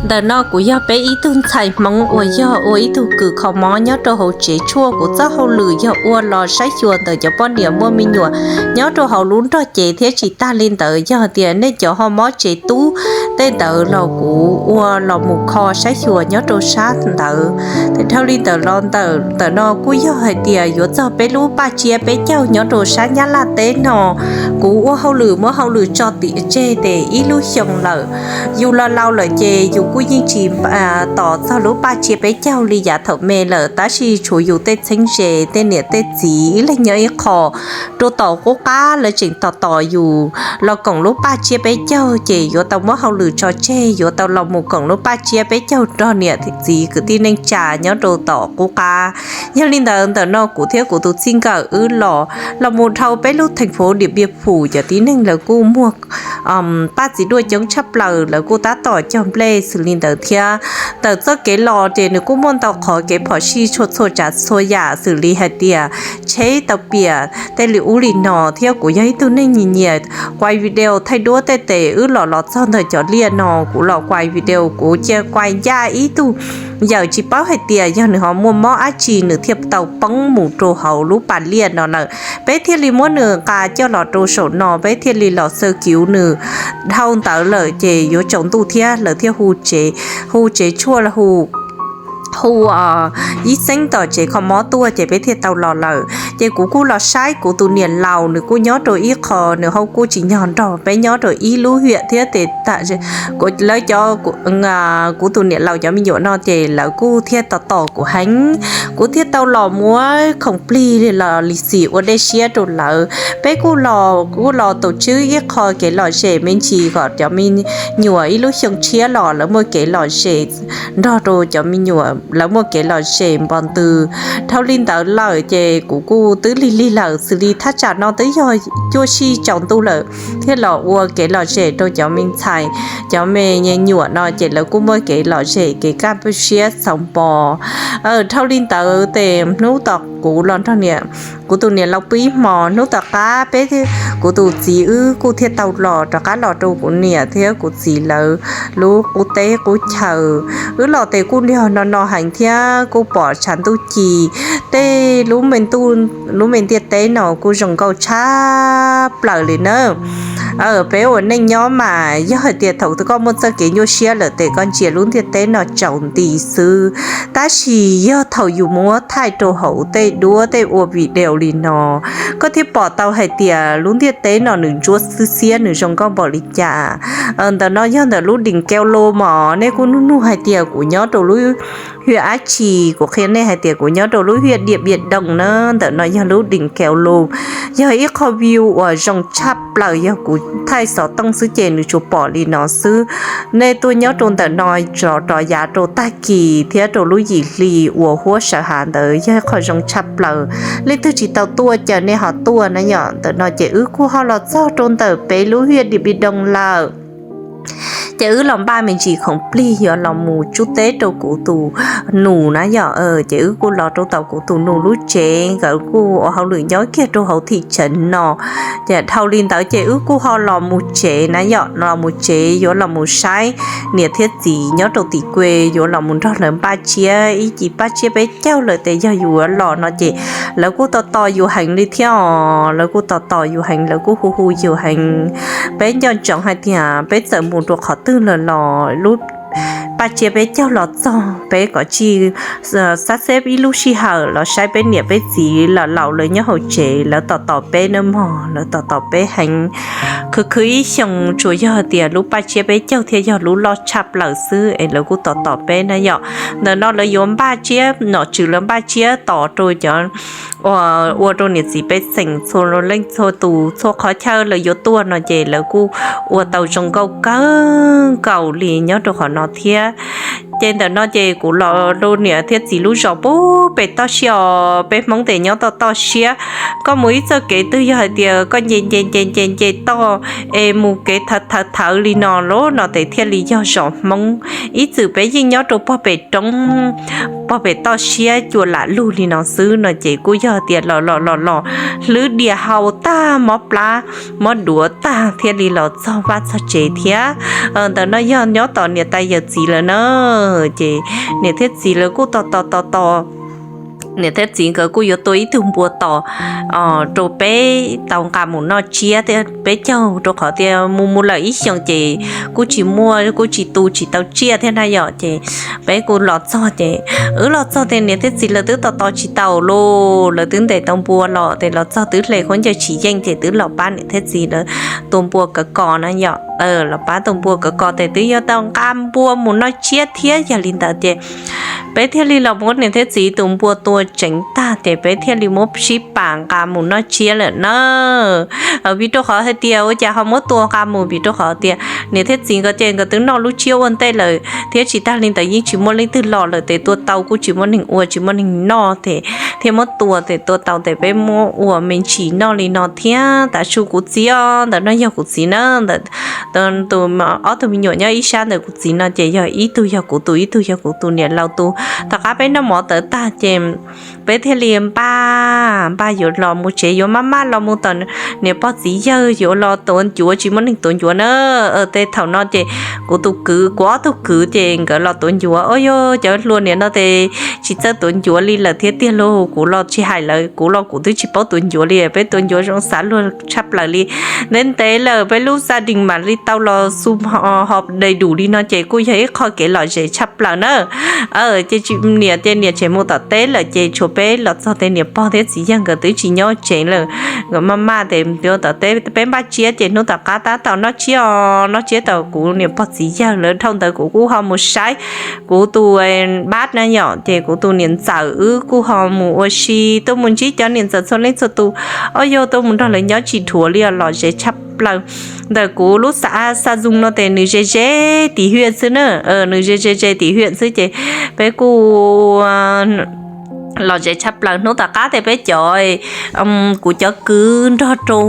Ntawm no kuv yog peb ib tug ntxhais Hmoob uas yog ua ib tug kws kho mob nyob rau hauv tsev tshuaj. Kuv txoj hauj lwm yog ua los saib xyuas ntawm cov poj niam muaj me nyuam nyob rau hauv lub nrog cev thiab tsis tag li ntawd yog tias nej cov ho mob tsev tub tej ntawd los kuv ua los mus kho saib xyuas nyob rau sab ntawd. Dhau li ntawd los ntawm ntawm no kuj yog hais tias yuav txog peb lub paj tsiab peb caug nyob rau sab Nyab Laj teb no. Kuv ua hauj lwm muab hauj lwm tso tim tseg tes ib lub xyoo lawm. Yus los laus lawm ces yus kuj yeej tsis tos txog lub paj tsiab peb caug li yav thaum me lawm, tab sis tshuav yus tej txheeb ze tej niam tej txiv ib leeg nyob ib qho rau tom qub qab lawv tseem tos tos yus los koom lub paj tsiab peb caug ces yuav tau muab hauj lwm tso tseg, yuav tau los mus koom lub paj tsiab peb caug nrog niam txiv kwv tij neej tsa nyob rau tom qub qab. Yog li ntawd ntawm no kuv thiab kuv tus txij nkawm wb los los mus dhau peb lub theej fuv Diam Piaj Phum cov tib neeg lawv kuj muag paj txiv duaj coob tshaj plaws, lawv kuj tab tom cog nplej xws li ntawd thiab. Ntawm txoj kev los ces nws kuj muaj ntau qhov kev phom sij txhua txhua tsav txhua yam xws li hais tias tsheb tau piam tej li ub li no thiab. Kuv yog ib tug neeg nyiam nyiam kuaj video thaij duab tej tes wb los los txog ntawm cov liaj no kuv los kuaj video, kuv cia kuaj ncaj ib tug yawm tsis paub hais tias yog nws ho muaj mob dab tsi nws thiaj tau poob mus rau hauv lub pas liaj no lawm. Peb thiaj li muab nws nqa coj los rau saum no peb thiaj li los xav kiv nws. Dhau ntawd lawm ces yuav tsaus ntuj thiab lawv thiaj hu tsev, hu tsev tshuaj hu ib xeeb tom tsev kho mob tuaj ces peb thiaj tau los lawm. Ces kuv kuj los saib kuv tus niam laus, nws kuj nyob rau ib qho, nws hauv kuj tsis nyob nrog peb nyob rau ib lub hiam thiab tes lawv cov, kuv tus niam laus cov me nyuam no ces lawv kuj thiaj tos tos kuv heev. Kuv thiaj tau los muab khoom plig los lij xim ua dej siab rau lawv. Peb kuj los kuj los tus tswb ib qho kev lom zem me ntsis kom cov me nyuam ib lub xyoo tshiab los lawv muaj kev lom zem nrog rau cov me nyuam lawv muaj kev lom zem npog ntws. Dhau li ntawd lawm ces kuv kuj twb lig lig lawm xws li thaj tsam no twb yog cuaj sij tsaus ntuj lawm thiaj los ua kev lom zem rau cov me ntxhais, cov me nyuam no ces lawv kuj muaj kev lom zem kev kaj siab txaus npog. Dhau li ntawd tes hnub tom kuv los nrog niam, kuv tus niam laus pw ib hmos hnub tom qab peb, kuv tus txiv wb kuj thiaj tau los rov qab los rau kuv niam thiab kuv txiv lawv lub qub teb qub chaw. Wb los tes kuj yog no no heev thiab kuj pom tshav ntuj ci, tej lub me ntiaj teb no kuj zoo nkauj tshaj plaws li na. Peb ua neej nyob mas yog hais tias thaum koj muaj txoj kev nyuaj siab lawm tes koj ntsia lub ntiaj teb no tsaus nti xwb, tab sis yog thaum yus muab thaij rau hauv tej duab tej ua video li no, koj thiaj pom tau hais tias lub ntiaj teb no nws ntsuab xwb xiab nws zoo nkauj npaum li cas. Ntawm no yog ntawm lub Deem Keo Lo mas nej kuj nug nug hais tias kuv nyob rau lub hiam dab tsi, kuv qhia nej hais tias kuv nyob rau lub hiam Diam Piaj Doo na. Ntawm no yog lub Deem Keo Lo, yog ib qho view uas zoo tshaj plaws, yog kuv thaij xov tooj xwb ces nws tsuas pom li no xwb. Nej tuaj nyob rau ntawm no rov yav rau tag kis thiab rau lub yim hli uas huab sawv hav ntawd yog ib qho zoo tshaj plaws. Leej twg tsis tau tuaj ces nej ho tuaj na yom. Ntawm no ces wb kuj ho los txog rau ntawm peb lub hiam Diam Piaj Doo lawm. Ces wb los npaj me ntsis khoom plig yuav los mus tsuj teb rau kuv tus nus na yom. Ces wb kuj los rau tom kuv tus nus lub tsev, nkawd kuj ua hauj lwm nyob kiag rau hauv thim tsev no. Ces dhau li ntawd ces wb kuj ho los mus tsev na yom, los mus tsev yuav los mus saib niam thiab txiv nyob rau tim kuj yuav los mus nrog lawv npaj tsiab ib cim paj tsiab peb caug lawm tes yog yuav los no ces lawv kuj tos tos yus heev li thiab os, lawv kuj tos tos yus heev, lawv kuj hu hu yus heev. Peb nco ntsoov hais tias peb txawm mus rau qhov twg lawm los lub paj tsiab peb caug los txog peb kom tsij xab xeb ib lub sij hawm los saib peb niam peb txiv los laus lawv nyob hauv tsev, lawv tos tos peb nawb mog, lawv tos tos peb heev. Khwv khwv ib xyoo tsuas yog tias lub paj tsiab peb caug thiaj yog lub loj tshaj plaws xwb es lawv kuj tos tos peb na yom. Ntawm no lawv yuav npaj tsiab, nom tswv lawv npaj tsiab tos rau cov ua rau niam txiv pej xeem txhua leej txhua tus txhua qhov chaw lawv yuav tuaj no ces lawv kuj ua tau zoo nkauj kawg nkaus li nyob rau qhov no thiab. Ces ntawm no ces kuv los rau niam thiab txiv lub zos pub pem toj siab os, peb Hmoob tes nyob toj toj siab. Koj mus ib txoj kev twg yog hais tias koj nce nce nce nce nce toj es mus kev thawv thawv thawv li no lawm no tes thiaj li yog zos Hmoob. Ib txwm peb yeej nyob rau puag pem roob pog pem toj siab cua lam lug li no xwb no ces kuj yog tias los los los los hlwb dias hau tag mob plab mob duav tag thiaj li los txog vaj txog tsev thiab. Ntawm no yog nyob tom niam tais yawm txiv lawm na, ces niam thiab txiv lawv kuj tos tos tos tos niam thiab txiv nkawd kuj yuav tua ib tug npua tos rau peb tau nqa mus noj tsiab thiab peb caug, rau qhov tias mus mus lawm ib xyoos ces kuj tsis muaj, kuj tsis tu tsis tau tsiaj thiab na yom. Ces peb kuj los txog ces wb los txog ces niam thiab txiv lawv twb tos tos tsis taus los, lawv twb ntes tau npua los ces los txog twb hle khaub ncaws tsis yeej ces twb los pab niam thiab txiv lawv tua npua kawv kos na yom. Los pab tua npua kawv kos ces twb yuav tau nqa npua mus noj tsiab thiab. Yog li ntawd ces peb thiaj li los muab niam thiab txiv tus npua tua tseev tag ces peb thiaj li muab sib pab nqa mus noj tsiab lawm na. Vim rau qhov hais tias ua cas ho muab tua nqa mus, vim rau qhov tias niam thiab txiv nkawd ces nkawd twb noj lub tsiab ua ntej lawm thiab tsis tag li ntawd yeej tsis muaj leej twg los lawm ces tua tau kuj tsis muaj neeg ua tsis muaj neeg noj ces thiaj muab tua ces tua tau ces peb muab ua me ntsis noj li no thiab. Tav su kuv txiv os, ntawm no yog kuv txiv na, ntawm tus ob tug me nyuam nyob ib sab ntawm kuv txiv no ces yog ib tug yog kuv tus, ib tug yog kuv tus niam laus tus. Tom qab peb noj mov tawv tag ces peb thiaj li npaj npaj yuav los mus tsev, yuav maj maj los mus tom niam pog txiv yawg yuav los tuav ncuav tsis muaj neeg tuav ncuav na. Tej thaum no ces kuv tus kwv, kuv ob tug kwv ces nkawd los tuav ncuav, o yog cov hluas niam no ces tsis txawj tuav ncuav li lawm thiab tiag lauj. Kuv los tsis hais lawv, kuv los kuv twb tsis paub tuav ncuav li, peb tuav ncuav zoo xav luag tshaj plaws li. Ntev ntev lawm peb lub xab dees mam li tau los xu ho dai dus li no ces kuj yog ib qho kev lom zem tshaj plaws na. Ces niam ces niam tseem mus tom teb lawm ces tshuav peb los txog ces niam pog thiab txiv yawg nkawd twb tsis nyob tsev lawm. Nkawd maj maj ces tom teb peb npaj tsiab ces hnub tom qab tab tom noj tsiab os, noj tsiab tom kuv niam pog txiv yawg lawv dhau ntawd kuv kuj ho mus saib kuv tus npab na yom, ces kuv tus niam ntxawm wb kuj ho mus ua si tuaj mus ntsib cov niam ntxawm txhua leej txhua tus. O yog tuaj mus nrog lawv nyob tsis dhuav li os, lom zem tshaj plaws. Ntawm kuv lub xab, xab zoo no ces nws ze ze tim hiam xwb na, nws ze ze ze tim hiam xwb ces peb kuj lom zem tshaj plaws. Hnub tom qab ces peb cov, kuv cov kwv nrog rau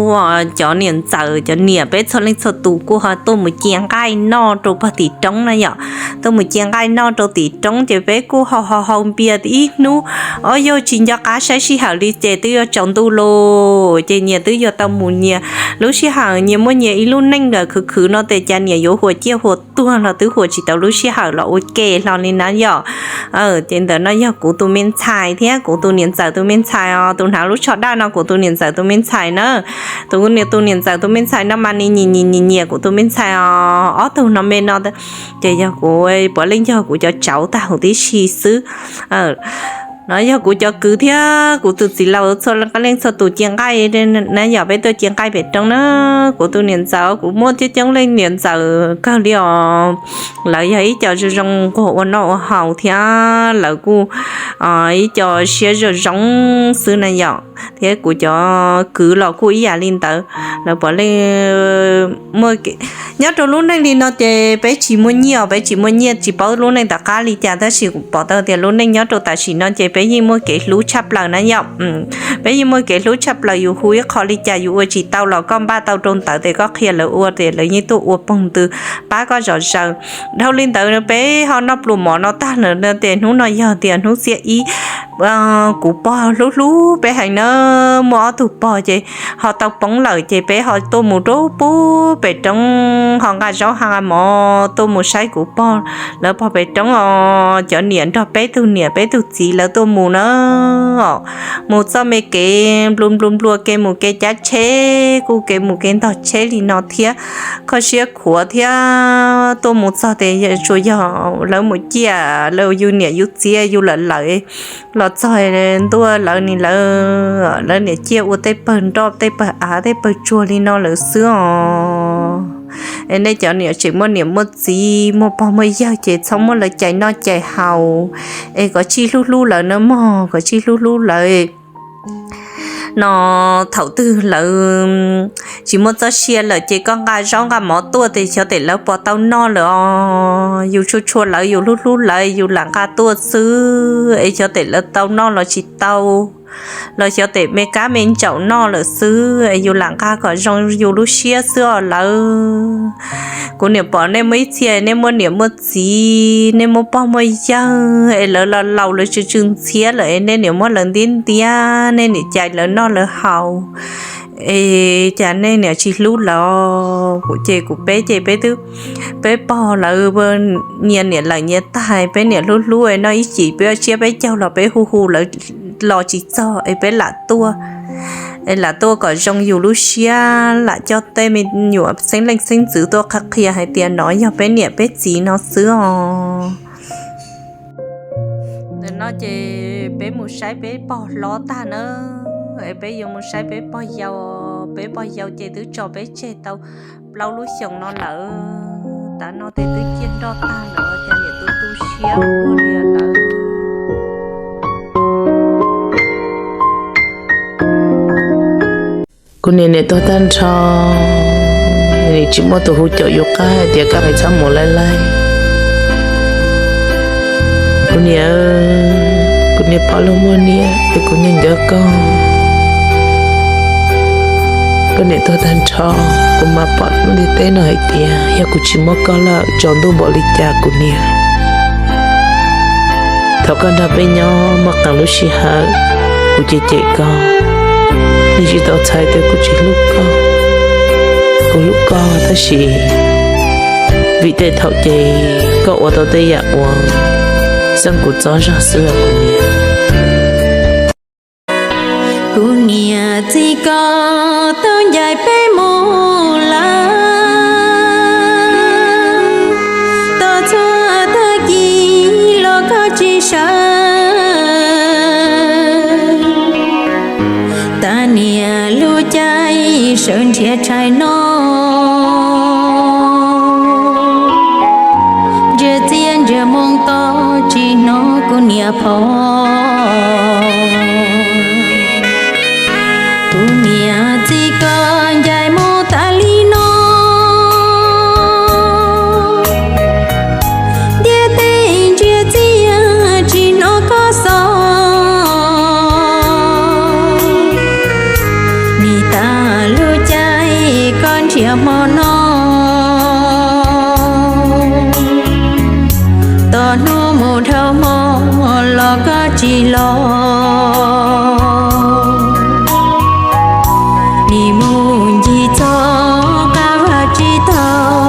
cov niam ntxawm cov niam peb txhua leej txhua tus kuj ho tuaj mus cia nqaij noj rau pog tim roob na yom. Tuaj mus cia nqaij noj rau tim roob ces peb kuj ho ho hau npias ib hnub. O yog tsis nco qab saib sij hawm li ces twb yuav tsaus ntuj lauj, ces nyias twb yuav tau mus nyias lub sij hawm, nyias muaj nyias ib lub neej lawm khwv khwv no ces cas niam yuav huas ciaj huas tuag los twb huas tsis tau lub sij hawm los ua ke hlo li na yom. Ces ntawm no yog kuv tus me ntxhais thiab kuv tus niam ntxawm tus me ntxhais os, tus hnav lub tsho daj no kuv tus niam ntxawm tus me ntxhais na. Tus, tus niam ntxawm tus me ntxhais no mas nws nyiam nyiam nyiam nyiam kuv tus me ntxhais os, ob tug no me no ces yog kuv puav leej yog kuv cov tsauv tag huv tib si xwb. No yog kuv cov kwv thiab kuv tus txiv laus txhua leej txhua tus cia nqaij na yom, peb tuaj cia nqaij pem roob na. Kuv tus niam ntxawm kuv muaj coob coob leej niam ntxawm kawg li os. Lawv yog ib co zoo zoo nquag ua noj ua haus thiab lawv kuj ib co siab zoo zoo xwb na yom. Thiab kuv cov kwv los kuj ib yam li ntawd, lawv puav leej muaj, nyob rau lub neej li no ces peb tsis muaj nyiaj, peb tsis muaj nyiaj tsis paub lub neej tom qab li cas, tab sis kuv pom tau tias lub neej nyob rau tam sim no ces peb yeej muaj kev hlub tshaj plaws na yom. Peb yeej muaj kev hlub tshaj plaws, yus hu ib qho li cas yus ua tsis tau los koj npaj tau rau ntawd ces koj qhia lawv ua ces lawv yeej tuaj ua poog ntws pab koj zom zaws. Dhau li ntawd peb ho noj pluas mov no tag lawm no ces hnub no yog tias hnub xiab ib, kuv pog hlub hlub peb heev na, muaj ob tug pog ces ho tau poob lawm ces peb ho tuaj mus rau pem roob ho nqa zaub nqa mov tuaj mus saib kuv pog lawv pog pem roob os. Cov niam nrog peb tug niam peb tug txiv lawv tuaj mus na. Mus txoj me kev nplua nplua nplua, kev mus kev cav tsheb, kuj kev mus kev ntog tsheb li no thiab, kho siab khuav thiab. Tuaj mus txog ces tsuas yog lawv mus ciaj, lawv yus niam yus txiv yus lawm lawm los txog ntua lawv ni lawv, lawv niam ciaj ua tej pawg nroj tej pawg av tej pawg tsuag li no lawm xwb os. Es nej cov niam tseem muaj niam muaj txiv muaj pog muaj yawg ces txhob muab lawv cais noj cais haus, es kom tsij hlub hlub lawv nawb mog, kom tsij hlub hlub lawv. No thaum twg lawv tsis muaj txoj sia lawm ces koj nqa zaub nqa mov tuaj ces xyov tes lawv puas tau noj lawm os. Yus tshua tshua lawv, yus hlub hlub lawv, yus lam nqa tuaj xwb es xyov tes lawv tau noj los tsis tau. los xyov tes me kab me ntsaum noj lawm xwb, yus lam nqa kom zoo yus lub siab xwb os lawv. Kuv niam pom nej muaj ib txhia nej muaj niam muaj txiv, nej muaj pog muaj yawg es lawv los laus lawv tsw tsw ntxhiab lawm es nej niam muab lawv ntiab ntiab, nej niam cais lawv noj lawv haus, es cas nej niam tsis hlub lawv? Kuv ces kuv peb ces peb twb, peb pog lawv nyias niam lawm nyias tag, peb niam hlub hlub noj ib cim peb tsiab peb caug los peb hu hu lawv los tsis txog es peb lam tuaj, es lam tuaj kom zoo yus lub siab, lam coj tej me nyuam xeeb leej xeeb ntxwv tuaj qhia qhia hais tias no yog peb niam peb txiv no xwb os. Ntawm no ces peb mus saib peb pog hlob tag na, es peb yuav mus saib peb pog yau. Peb pog yau ces twb tso peb tseg tau plaub lub xyoos no lawm. Tav no ces twb ciaj nroj tag lawm, cov niam tu tu siab ua li lawm. Kuv niam niam tuag tag nrho, nim tsis muaj tus hu caum yus qab hais tias koj hais txhob mus laij laij. Kuv niam, kuv niag pog lub muaj niam es kuv niag ncuav koj, koj niam tuag tag nrho, kuv mam pom lub ntiaj teb no hais tias yog kuv tsis muab koj lawm tsaus ntuj npaum li cas kuv niam. Thaum koj nrog peb nyob muaj qee lub sij hawm, kuv cem cem koj, yeej tsis tau txhais tias kuv tsis hlub koj. Kuv hlub koj tab sis vim tej thaum ces koj ua tau tej yam uas xeeb kuv txob zog xwb os kuv niam. Kuv niam txiv koj tau ncaim peb mus lawm, tau txhua tag kis los koj tsis sawv. Tag niam lub caij sawv nrhiav tshais no, ntsia txiaj ntsia moo tos tsis hnov kuv niam phov. Kuv niam txiv koj ncaim mus tas li no, ntiaj teb ntsia txiaj tsis hnov koj xov. Nim tas lub caij koj nrhiav hmo no, tos hnub mus dhau hmo los koj tsis los. Nim mus ncig txog qab vaj tsis tau,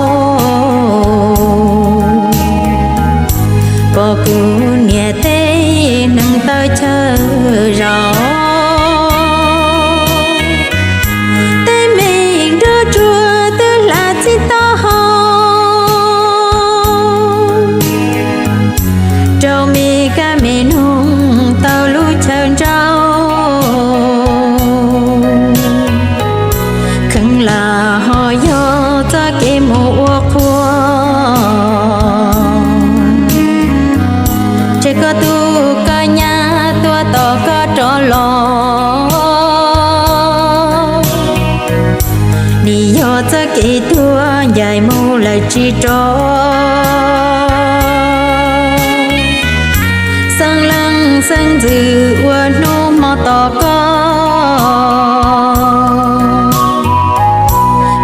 pom kuv niam tej hneev taw chaw zaum, tej me nruab tsuag twb hla txij taub hau, rau me kab me noog tau lub chaw ntsauj. Kheev lam ho yog txoj kev mus ua qhua, ces koj tus koj nyab tuaj tos koj rov los. Nim yog txoj kev tuag ncaim mus lawm tsis rov, xeeb leej xeeb ntxwv ua hnub hmo tos koj.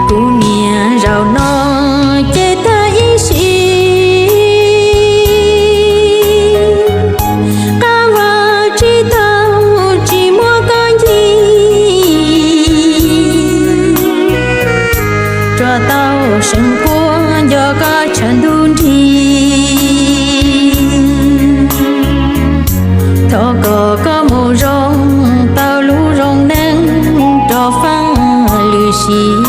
Kuv niam zaum no ces tag ib sim, qab vaj tsis tau tsis muab koj ncig, tsuas tau seev quaj nco koj tshav ntuj nrig. Thov kom koj mus zoo tau lub zoo neej rov faaj lwm sim.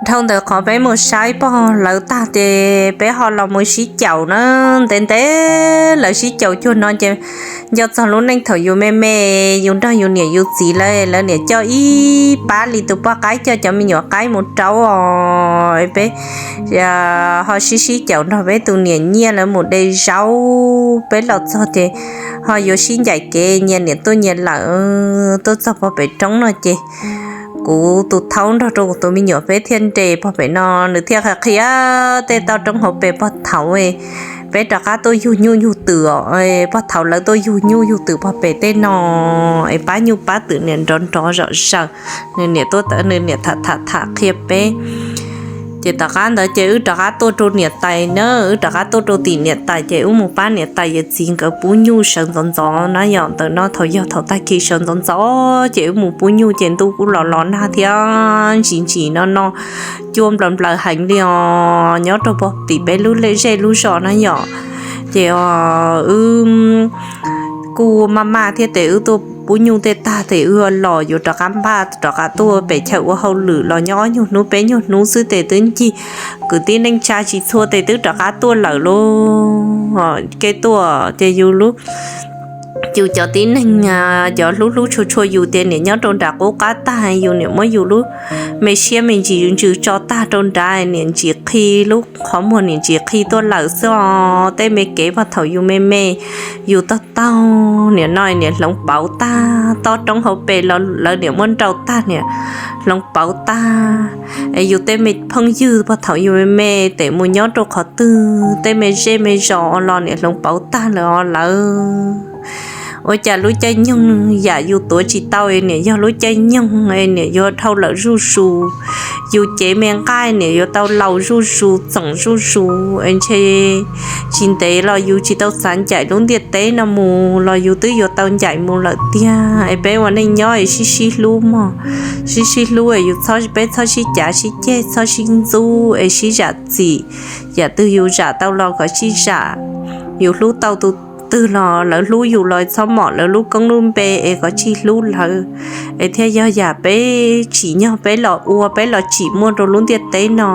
Dhau ntawm qhov peb mus saib pog lawv tag ces peb ho los mus sib caum na. Ntev ntev lawv sib caum cuag no ces nco txog lub neej thaum yus me me, yus nrog yus niam yus txiv lawv, lawv niam coj ib pab li tus poj qaib coj cov me nyuam qaib mus rau os. Peb ho sib sib caum nrog peb tus niam nyiaj lawv mus de zaub. Peb los txog ces ho yuav sib ncaim kev nyias niam tuaj nyias lawm, tuaj txog pog pem roob no ces kuv tus thaub nrog rau kuv tus me nyuam peb thiaj nres pog pem no, nws thiaj qhia qhia tej toj roob hauv pes pog thaud. peb rov qab tuaj yug nyuj yug twm os, pog thaum lawv tuaj yug nyuj yug twm pog pem tej no, es pab nyuj pab twm niam nrov nrov zom zaws. Nws niam tuaj tawm nws niam tham tham tham qhia peb. Ces tom qab ntawd ces wb rov qab tuaj rau niam tais na, wb rov qab tuaj rau tim niam tais ces wb mus pab niam tais yawm txiv nkawd pub nyuj sawv ntxov ntxov na yom. Ntawm no thaum yog thaum tag kis sawv ntxov ntxov ces wb mus pub nyuj ces ntuj kuj los los nag thiab ntsis ntsis no no, cua nplaws nplaws heev li os nyob rau pog tim peb lub zej lub zos na yom. Ces wb kuj maj maj thiab tes wb tuaj pub nyuj tej tag tes wb los yuav rov qab npaj rov qab tuaj pem chaw ua hauj lwm los nyob ob nyuag hnub peb nyuag hnub xwb tes twb ncig kwv tij neej tsa tsis txhua tes twb rov qab tuaj lawm lauj. Kev tuaj ces yus lub, yus cov tib neeg, cov hlub hlub tshua tshua yus tias niam nyob rau nram qub qab tag yus niam muab yus lub me siab me ntsis ntsws tso tag rau nrad niam ntsis qhi lub qhov muag niam ntsis qhi tuaj lawm xwb os. Tej me kev pog thaum yus me me, yus taug taug niam no niam hloov pauv tag, toj roob hauv pes los lawv niam muab nrau tag niam hloov pauv tag. Es yus tej me phooj ywg pog thaum yus me me tes mus nyob rau qhov twg tej me zej me zos los niam hloov pauv tag lawm os lawv. Ua cas lub caij nyoog yam yus tuav tsis tau es niam yog lub caij nyoog es niam yuav dhau lawm zuj zus. Yus cev me nqaij niam yuav tau laus zuj zus txoom zuj zus es ntshe tsis ntev los yus tsis tau xav ncaim lub ntiaj teb no mus los yus twb yuav tau ncaim mus lawm tiag. Es peb ua neej nyob es sib sib hlub mog, sib sib hlub es yus, peb txhob sib cav sib ceg txhob sib ntxub es sib zam txim. Yam twg yus zam tau los kom sib zam, yus hlub tau tus twg los lawv hlub yus los txhob mom lawv lub koob lub npe es kom tsis hlub lawv. Es thiaj yog yam peb tsim nyog peb los ua peb los tsim muaj rau lub ntiaj teb no.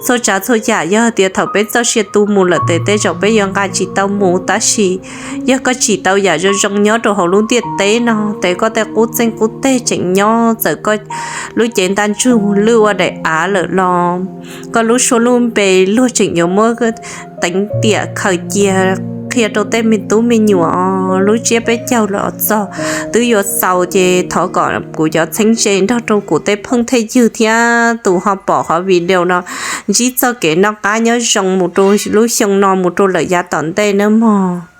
Txhua tsav txhua yam yog tias thaum peb txoj sia tu mus lawm tes tej zaum peb yuav nqa tsis tau mus tab sis yog koj tsim tau yam zoo zoo nyob rau hauv lub ntiaj teb no tes koj tej qub txeeg qub teg tseem nyob txawm koj lub cev ntaj ntsug lwj ua daim av lawm los koj lub suab lub npe luag tseem yuav muab teev tiam khaws cia qhia rau tej me tub me nyuam lub tsiab peb caug los txog twb yuav xaus ces thov kom kuv cov txheeb ze nrog rau kuv tej phooj tej ywg thiab tus ho pom qhov video no ntsib txoj kev noj qab nyob zoo mus rau lub xyoo no mus rau lawm yav tom ntej nawb mog.